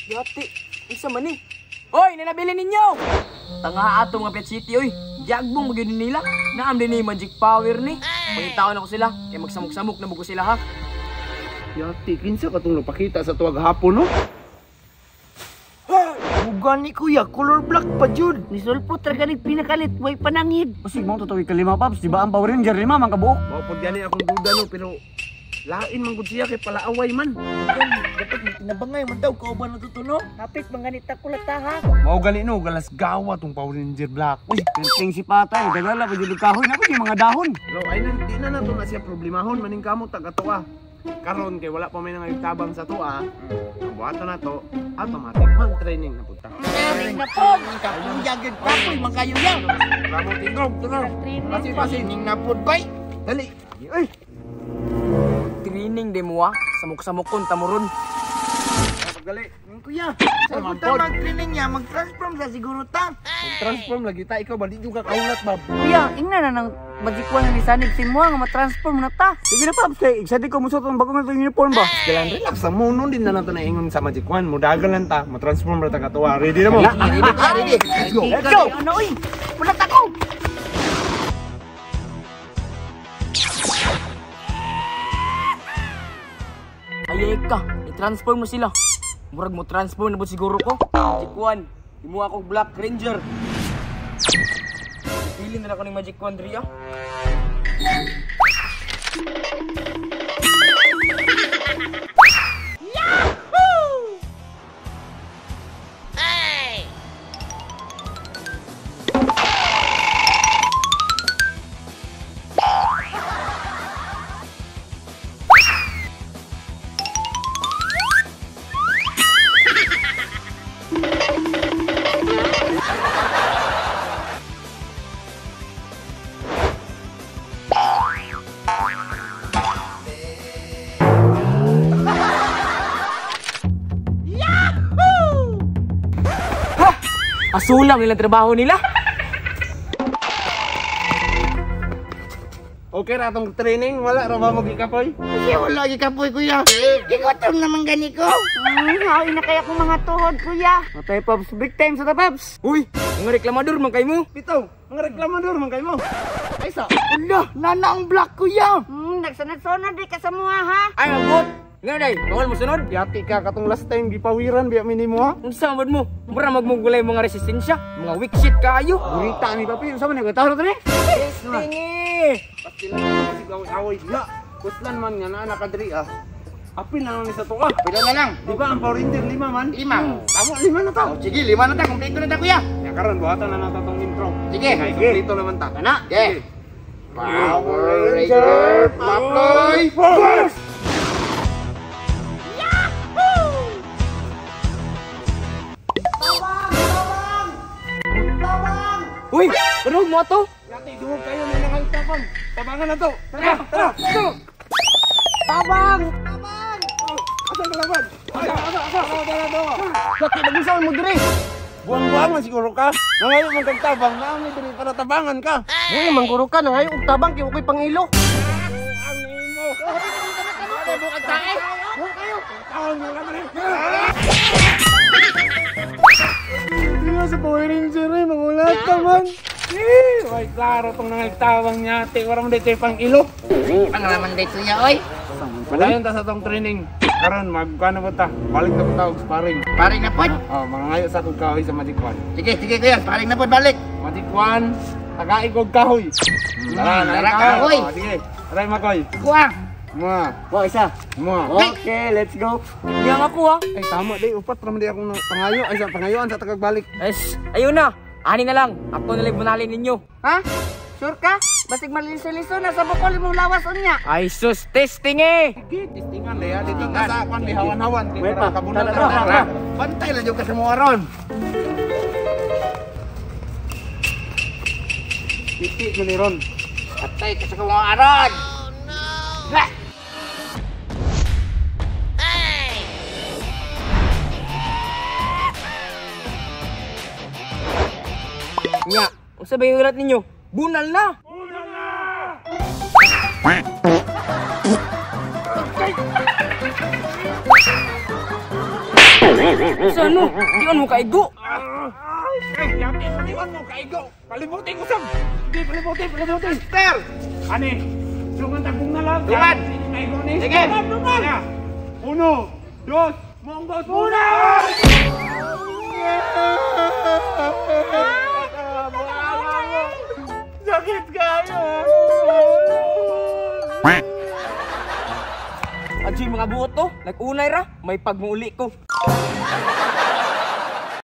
Yati, unsa man ni? Hoy, nanabili ninyo. Tanga ato nga Pet City oy. Giagbong magyud nila. Naam din ni magic power ni. Pangitaon ako sila kay magsamok-samok na bugo sila ha. Yati, kinsa katong nagpakita sa tuwag hapon no? Bugan ni kuya, color black pa jud. Nisulpot ra ganit pinakalit, way panangid. Basig mo totoo kalima Paps, di ba ang Power Ranger lima man kabuok? Mao pud gani akong duda no, pero lain man gud siya kay palaaway man. Dapat tinabangay man daw kauban na tutuno. Hapit man ganit ta kulata ha. Mao gani no, galas gawa tong Power Ranger Black. Uy, perting si patay, dagala pa jud kahoy na pud mga dahon. Pero ay nan di na nato na siya problemahon maning kamot taga tuwa. Karon kay wala pa may nangaytabang sa tuwa. Ang buhaton nato, automatic mag training na pud ta. Training na pod. Kapuy kapoy man kayo yang. Ramo tingog, tunog. Pasi pasi ning na pod bay. Dali. Ay. Training de mo ah. Samok-samokon tamuron. Pagdali. Ning kuya. Sa mag-training niya, mag-transform sa siguro ta. Mag-transform lagi ta, ikaw ba di jud ka kaulat ba? Kuya, ingna na nang magic wand ni sanib si mo nga ma-transform na ta. Sige na Paps, kay excited ko musuot ang bagong natong uniform ba. Kailan relax sa mo nun din na nato na ingon sa magic wand. Mudagan lang ta, ma-transform ra ta katuwa. Ready na mo? Ready ka, ready. Let's go. Let's go. Ano oy? Pulat ako. Ay ka, i-transform mo sila. Murag mo transform na siguro ko. Magic Wand, imo ako Black Ranger. Pili na ako ng Magic Wand riya. Yahoo! Hey! Asulam nila trabaho nila. Okay ra atong training, wala ra ba mo gikapoy? Hindi wala gikapoy kuya. Gigutom naman gani ko. Hawi na kaya akong mga tuhod kuya. Matay Paps, big time sa ta Paps. Uy, mga reklamador man kay mo. Bitaw, mga reklamador man kay mo. Ay sa. Ala, nana ang black kuya. Nagsunod-sunod di ka sa mua ha. Ay magot. Nga day, bawal mo sunod. Yati ka katong last time gipawiran biya minimo ha. Unsa man mo? Mura magmugulay mga resistensya, mga weak shit kaayo. Burita ni papi, unsa man nagtaho na ni? Testing eh. Pastila na sig away-away diha. Kuslan man nga naa nakadiri ah. Apil na lang ni sa tuwa. Pila na lang. Di ba ang Power Ranger lima man? Lima. Tamo lima na ta. Oh, sige, lima na ta, kompleto na ta kuya. Ya karon buhatan na nato tong intro. Sige, kay kompleto naman ta. Kana? Sige. Power Ranger Paploy Force! Uy, tunog mo ato. Yati, duhog kayo may nangaytabang. Tabangan na to. Tara, tara, go. Tabang! Tabang! Asa ka laban? Asa, asa, asa. Tara, tara. Laki nag-unsa mo diri? Buwang-buwang man siguro ka. Nangayo man kag tabang, naami diri para tabangan ka. Uy, mangguro ka nangayo og tabang kay wakoy pangilo. Ang imo. Ano mo kag tae? Buwang kayo. Taon mo lang diri. Hindi sa Power Ranger eh, mangulat ka man. Eh, way klaro tong nangagtawang niya, te, wala mo dito pang ilo. Pangalaman dito niya, oy. Padayon ta sa tong training. Karon magkano ba ta? Balik na po ta og sparring. Sparring na pod? Oh, mga ngayo sa akong kahoy sa Magic Wand. Sige, sige kuya, sparring na pod balik. Magic Wand, tagaig og kahoy. Tara, tara kahoy. Oh, sige. Aray makoy. Kuha. Mua. Wa isa. Mua. Okay, let's go. Yang ako ah. Ay tama day, upat ra man day akong pangayo. Ay sa pangayoan sa tagagbalik. Es, ayun na. Ani na lang. Ako na lang bunalin ninyo. Ha? Sure ka? Basig maliliso-liso na sa bukol imong lawas unya. Ay sus, testing eh. Sige, testingan day dito ta sa kwan may hawan-hawan kay para kabunal ta. Bantay lang jud ka sa mga ron. Piti ko ni ron. Patay ka sa mga aron. Oh no. Nga, unsa ba yung ulat ninyo? Bunal na! Bunal na! Saan mo? Diyon mo kaigo. Ay, yati, paliwan mo, kaigo. Palibutin ko sam. Hindi, palibutin, palibutin. Sir! Ani, dungan tagong na lang. Dungan! Kaigo ni. Sige! Dungan! Uno, dos, monggos, una! Sakit kayo! Adyo'y mga buot to. Nag-unay ra, may pagmuuli ko.